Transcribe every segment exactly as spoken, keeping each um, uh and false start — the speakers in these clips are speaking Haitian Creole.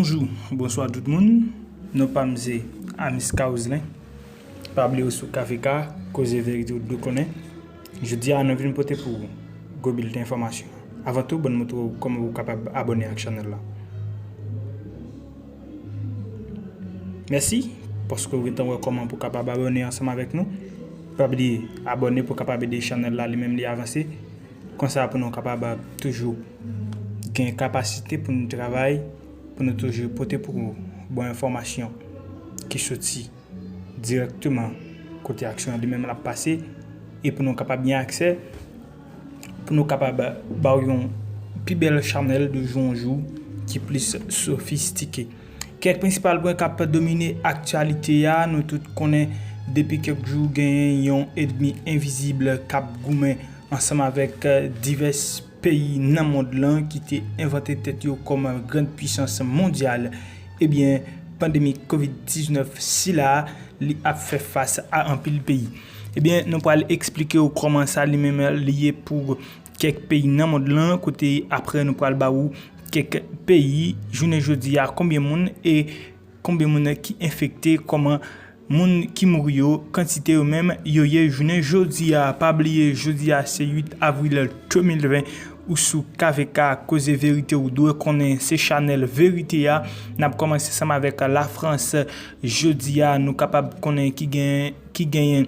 Bonjou, bonswa tout moun. Non pa m se Amis Caroselin. Pa bliye w sou K V K, koze verite w dwe konnen. Jodi a nou vin pote pou ou gwo bilten enfòmasyon. Avan tou, ban m montre w kòman ou kapab abòne ak chanèl la. Mèsi paske w gentan wè kòman pou w kapab abòne ansanm avèk nou. Pa bliye abòne pou w kapab ede chanèl la li menm li avanse. Konsa pou nou kapab toujou gen kapasite pou nou travay, pou nou toujou pote pou ou bon enfòmasyon ki soti dirèkteman kote aksyon an li menm l ap pase, e pou nou kapab gen aksè, pou nou kapab ba w yon pi bèl chanèl de jou an jou ki plis sofistike. Kèk prensipal pwen k ap domine aktyalite a, nou tout konnen depi kèk jou genyen yon ènmi envizib k ap goumen ansanm avèk divès peyi nan mond lan ki te envante tèt yo kòm gran pisans mondyal. Ebyen, pandemi kovid diznèf sila, li ap fè fas a anpil peyi. Ebyen, nou pral eksplike w kòman sa li menm li ye pou kèk peyi nan mond lan, kote apre nou pral ba ou kèk peyi, jounen jodi a, konbyen moun e konbyen moun ki enfekte, kòman moun ki mouri yo, kantite yo menm yo ye jounen jodi a. Pa bliye, jodi a se uit avril de mil ven, ou sou K V K, koze verite w dwe konnen, se chanèl verite a. N ap kòmanse ansanm avèk Lafrans. Jodi a, nou kapab konnen ki gen, ki genyen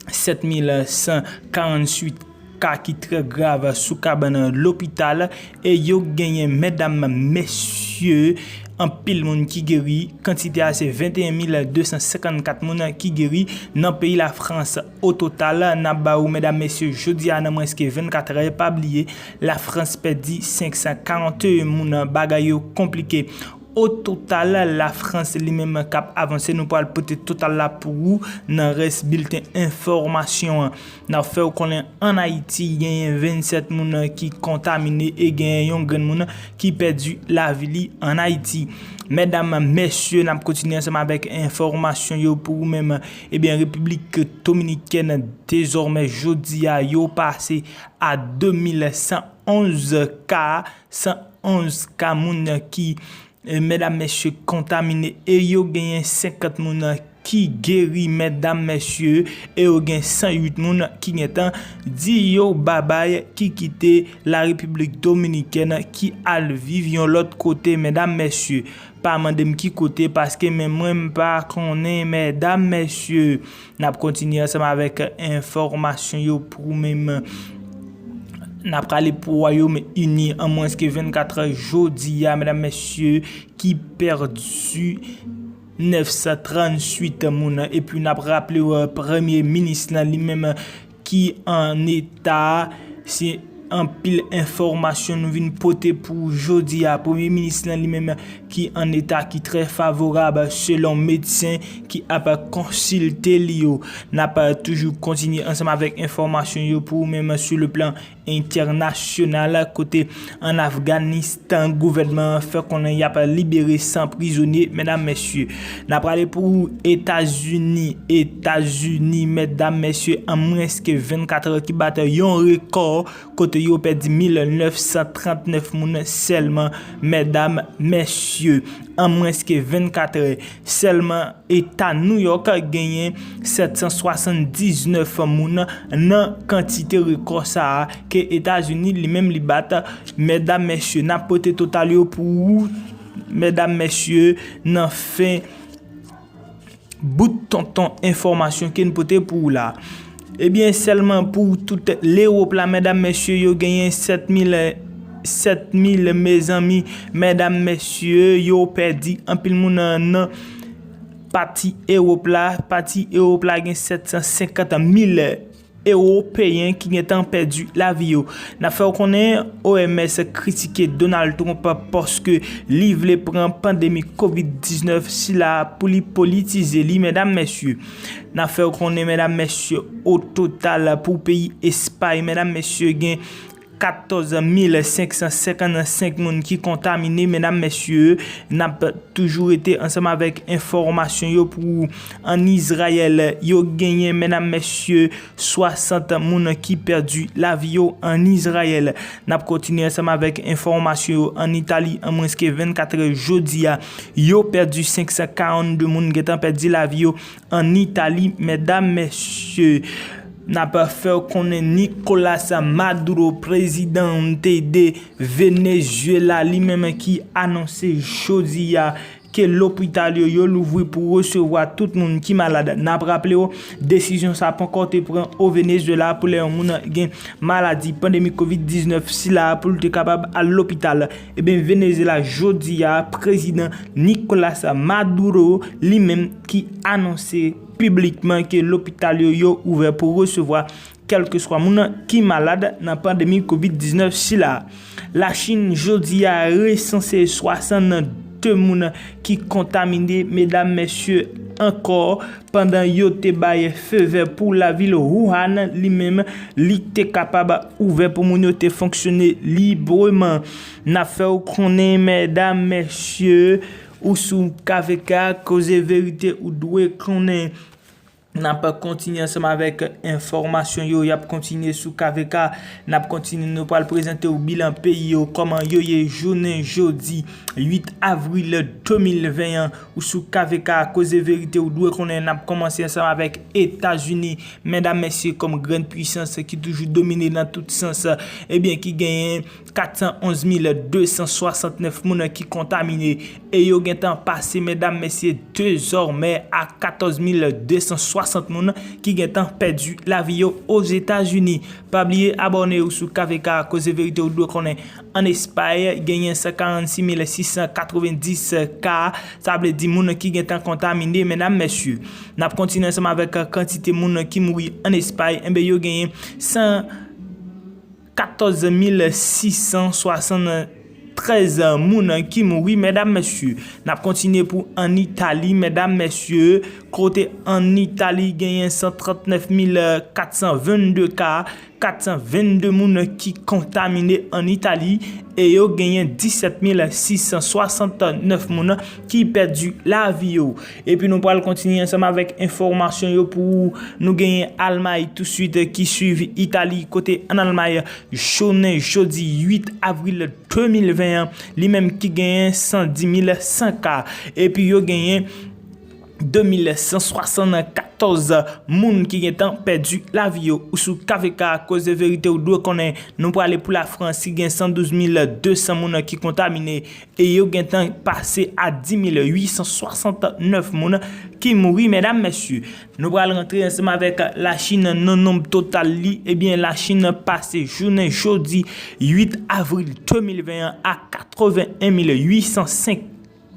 sèt mil san karantuit ka ki trè grav sou kabann lopital, e yo genyen, medam, mesye, anpil moun ki geri. Kantite a se venteyen mil de san senkannkat moun ki geri nan peyi Lafrans. O total, n ap ba ou, medam, mesye, jodi a nan mwens ke vennkat è, pa bliye, Lafrans pèdi senk san karanteyen moun, bagay yo konplike. O total, Lafrans li menm k ap avanse, nou pral pote total la pou ou nan rès bilten enfòmasyon an. N ap fè w konnen ann Ayiti, genyen vennsèt moun ki kontamine e genyen yon grenn moun ki pèdi lavi li ann Ayiti. Medam, mesye, n ap kontinye ansanm avèk enfòmasyon yo pou ou menm. Ebyen, Repiblik Dominikèn, dezòmè, jodi a, yo pase a de mil san onz ka, san onz ka moun ki e, medam, mesye, kontamine, e yo genyen senkant moun ki geri, medam, mesye, e yo gen san uit moun ki gentan di yo babay, ki kite la Repiblik Dominikèn, ki al viv yon lòt kote, medam, mesye. Pa mande m ki kote, paske menm mwen m pa konnen, medam, mesye. N ap kontinye ansanm avèk enfòmasyon yo pou ou menm. N ap prale pou Wayòm Ini an mwens ke vennkat è jodi a, medam, mesye, ki pèdi nèf san tranntuit moun. Epi n ap raple w, premye minis lan li menm ki an eta, se anpil enfòmasyon nou vin pote pou jodi a. Premye minis lan li menm ki an eta ki trè favorab selon medsen ki ap konsilte li yo. N ap toujou kontinye ansanm avèk enfòmasyon yo pou ou menm sou le plan entènasyonal, kote ann Afganistan, gouvènman an fè konnen y ap libere san prizonye, medam, mesye. N ap prale pou Etazini, Etazini, medam, mesye, an mwens ke vennkat è ki bat yon rekò, kote yo pèdi mil nèf san trannèf moun sèlman, medam, mesye, an mwens ke vennkat è sèlman. Eta New York genyen sèt san swasanndiznèf moun nan kantite rekò sa a ke Etazini li menm li bat. Medam, mesye, n ap pote total yo pou ou, medam, mesye, nan fen bout tonton enfòmasyon ke n pote pou ou la. Ebyen, sèlman pou tout Lewòp la, medam, mesye, yo genyen sèt mil, sèt mil, mezanmi, medam, mesye, yo pèdi anpil moun nan, nan pati Ewòp la. Pati Ewòp la gen sèt san senkant mil Ewopeyen ki gentan pèdi lavi yo. N ap fè w konnen O M S kritike Donald Trump paske li vle pran pandemi kovid diznèf sila pou li politize li, medam, mesye. N ap fè w konnen, medam, mesye, o total pou peyi Espay, medam, mesye, gen katòz mil senk san senkannsenk moun ki kontamine, medam, mesye, n ap toujou rete ansanm avèk enfòmasyon yo pou ou. Ann Izrayèl, yo genyen, medam, mesye, swasant moun ki pèdi lavi yo ann Izrayèl. N ap kontinye ansanm avèk enfòmasyon yo. Ann Itali, an mwens ke vennkat è jodi a, yo pèdi senk san karannde moun, gentan pèdi lavi yo ann Itali, medam, mesye. N ap fè w konnen Nicolas Maduro, prezidan te de Venezuela, li menm ki anonse jodi a ke lopital yo, yo louvri pou resevwa tout moun ki malad. N ap raple w, desizyon sa poko te pran o Venezuela pou lè yon moun gen maladi pandemi kovid diznèf sila pou l te kapab al lopital. Ebyen, Venezuela jodi a, prezidan Nicolas Maduro, li menm ki anonse piblikman ke lopital yo, yo ouvè pou resevwa kèlkeswa moun ki malad nan pandemi kovid diznèf sila. Lachin jodi a resanse swasannde moun ki kontamine, medam, mesye, ankò, pandan yo te bay fevè pou lavil Wuhan li menm, li te kapab ouvè pou moun yo te fonksyone libreman. N ap fè w konnen, medam, mesye, ou sou K V K, koze verite ou dwe konnen. N ap kontinye ansanm avèk enfòmasyon yo. Y ap kontinye sou K V K. N ap kontinye, nou pral prezante w bilan peyi yo, kòman yo ye jounen jodi uit avril de mil ven an. Ou sou K V K, koze verite ou dwe konnen. N ap kòmanse ansanm avèk Etazini, medam, mesye, kòm grann pwisans ki toujou domine nan tout sans, ebyen, ki genyen kat san onz mil de san swasantnèf moun ki kontamine, e yo gentan pase, medam, mesye, dezòmè a katòz mil de san swasant moun ki gentan pèdi lavi yo Ozetazini. Pa bliye abòne w sou K V K, koze verite ou dwe konnen. Ann Espay, genyen san karannsis mil sis san katrevenndis ka, sa vle di moun ki gentan kontamine, medam, mesye. N ap kontinye ansanm avèk kantite moun ki mouri ann Espay, enben, yo genyen san katòz mil sis san swasanntrèz moun ki mouri, medam, mesye. N ap kontinye pou ann Itali, medam, mesye, kote ann Itali genyen san trannèf mil kat san vennde ka, kat san vennde moun ki kontamine ann Itali, e yo genyen disèt mil sis san swasantnèf moun ki pèdi lavi yo. Epi nou pral kontinye ansanm avèk enfòmasyon yo pou ou. Nou genyen Almay touswit ki swiv Itali, kote ann Almay, jounen jodi uit avril de mil ven an, li menm ki genyen san di mil san ka. Epi yo genyen de mil san swasannkatòz moun ki gentan pèdi lavi yo. Ou sou K V K, koze verite ou dwe konnen. Nou prale pou Lafrans, ki gen san douz mil de san moun ki kontamine, e yo gentan pase a dis mil uit san swasantnèf moun ki mouri, medam, mesye. Nou pral rantre ansanm avèk Lachin nan nonb total li. Ebyen, Lachin pase jounen jodi uit avril de mil ven an a katreven en mil uit san senk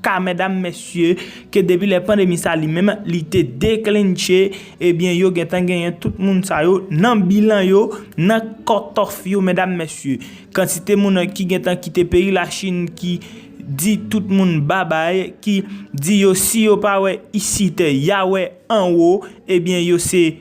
ka, medam, mesye, ke depi lè pandemi sa li menm, li te deklenche, ebyen, yo gentan genyen tout moun sa yo nan bilan yo, nan kòtòf yo, medam, mesye. Kantite moun ki gentan kite peyi Lachin ki di tout moun babay, ki di yo si yo pa wè isit, y a wè anwo, ebyen, yo se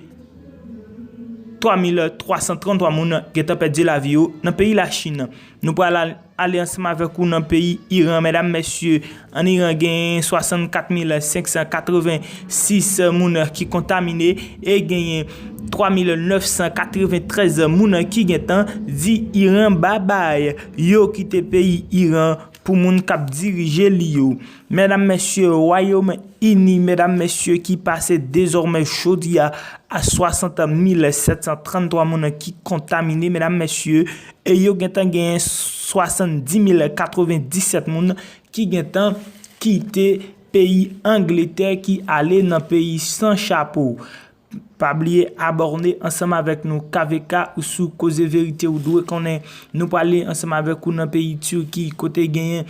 twa mil twa san tranntwa moun gentan pèdi lavi yo nan peyi Lachin. Nou pral al-, ale ansanm avèk ou nan peyi Iran, medam, mesye. Ann Iran, genyen swasannkat mil senk san katrevensis moun ki kontamine e genyen twa mil nèf san katreventrèz moun ki gentan di Iran babay. Yo kite peyi Iran pou moun k ap dirije li yo. Medam, mesye, Wayòm Ini, medam, mesye, ki pase dezòmè jodi a a swasant mil sèt san tranntwa moun ki kontamine, medam, mesye, e yo gentan genyen swasanndis mil katrevendisèt moun ki gentan kite peyi Angletè, ki ale nan peyi san chapo. Pa bliye abòne ansanm avèk nou, K V K, ou sou Koze Verite ou dwe konnen. Nou prale ansanm avèk ou nan peyi Tiki, kote genyen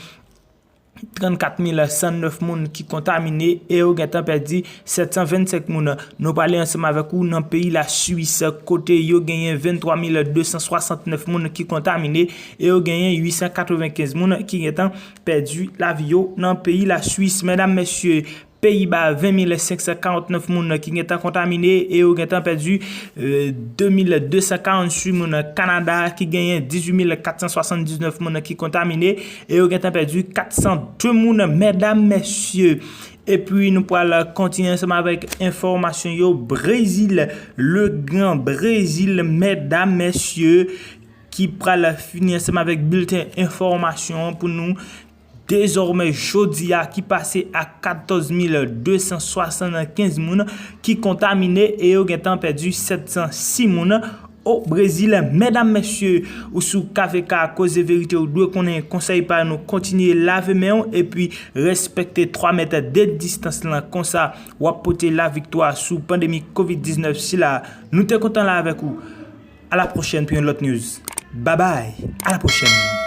trannkat mil san nèf moun ki kontamine e yo gentan pèdi sèt san vennsenk moun. Nou prale ansanm avèk ou nan peyi Laswis, kote yo genyen venntwa mil de san swasantnèf moun ki kontamine e yo genyen uit san katrevenkenz moun ki gentan pèdi lavi yo nan peyi Laswis. Medam, mesye, Peyiba, ven mil senk san karant nèf moun ki gentan kontamine e yo gentan pèdi, euh, de mil de san karant uit moun. Kanada ki genyen dizuit mil kat san swasann diznèf moun ki kontamine e yo gentan pèdi kat san de moun, medam, mesye. Epi nou pral kontinye ansanm avèk enfòmasyon yo. Brezil, le gran Brezil, medam, mesye, ki pral fini ansanm avèk bilten enfòmasyon pou nou. Dezòmè, jodi a ki pase a katòz mil de san swasann kenz moun ki kontamine e yo gentan pèdi sèt san sis moun o Brezil. Medam, mesye, ou sou K V K, Koze Verite, ou dwe konnen konsèy pa nou, kontinye lave men w epi respekte twa mèt de distans lan. Konsa, w ap pote laviktwa sou pandemi kovid diznèf sila. Nou te kontan la avèk ou. A la pwochèn pou yon lòt news. Babay, a la pwochèn.